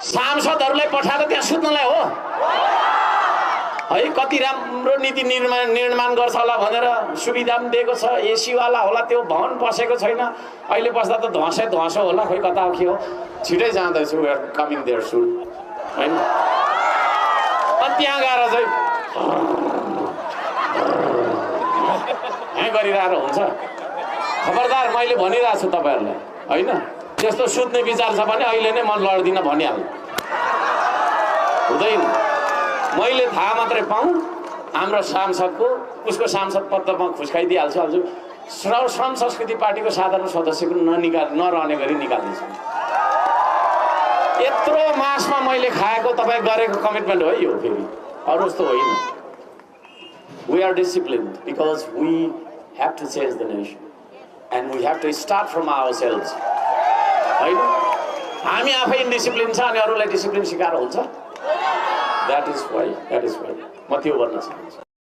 सांसदहरूलाई पठाएर त्यहाँ सुत्नलाई हो है। कति राम्रो नीति निर्माण गर्छ होला भनेर सुविधा पनि दिएको छ, एसीवाला होला, त्यो भवन पसेको छैन। अहिले बस्दा त धसो होला, खोइ कता हो के हो। छिटै जाँदैछु, वी आर कमिङ देयर सुन हैन। अनि त्यहाँ गएर चाहिँ यहाँ गरिरहेर हुन्छ। खबरदार, मैले भनिरहेको छु तपाईँहरूलाई होइन, त्यस्तो सुत्ने विचार छ भने अहिले नै म लड्दिनँ भनिहाल्नु हुँदैन। मैले थाहा मात्रै पाऊँ हाम्रो सांसदको, उसको सांसद पद त म खुस्काइदिइहाल्छु। श्रम संस्कृति पार्टीको साधारण सदस्यको नरहने गरी निकाल्दैछु। यत्रो मासमा मैले खाएको तपाईँ गरेको कमिटमेन्ट हो यो, फेरि अरू जस्तो होइन। We are disciplined because we have to change the nation and we have to start from ourselves हैन। हामी आफै इन्डिसिप्लिन छ अनि अरूलाई डिसिप्लिन सिकाएर हुन्छ। That is why म त्यो भन्न चाहन्छु।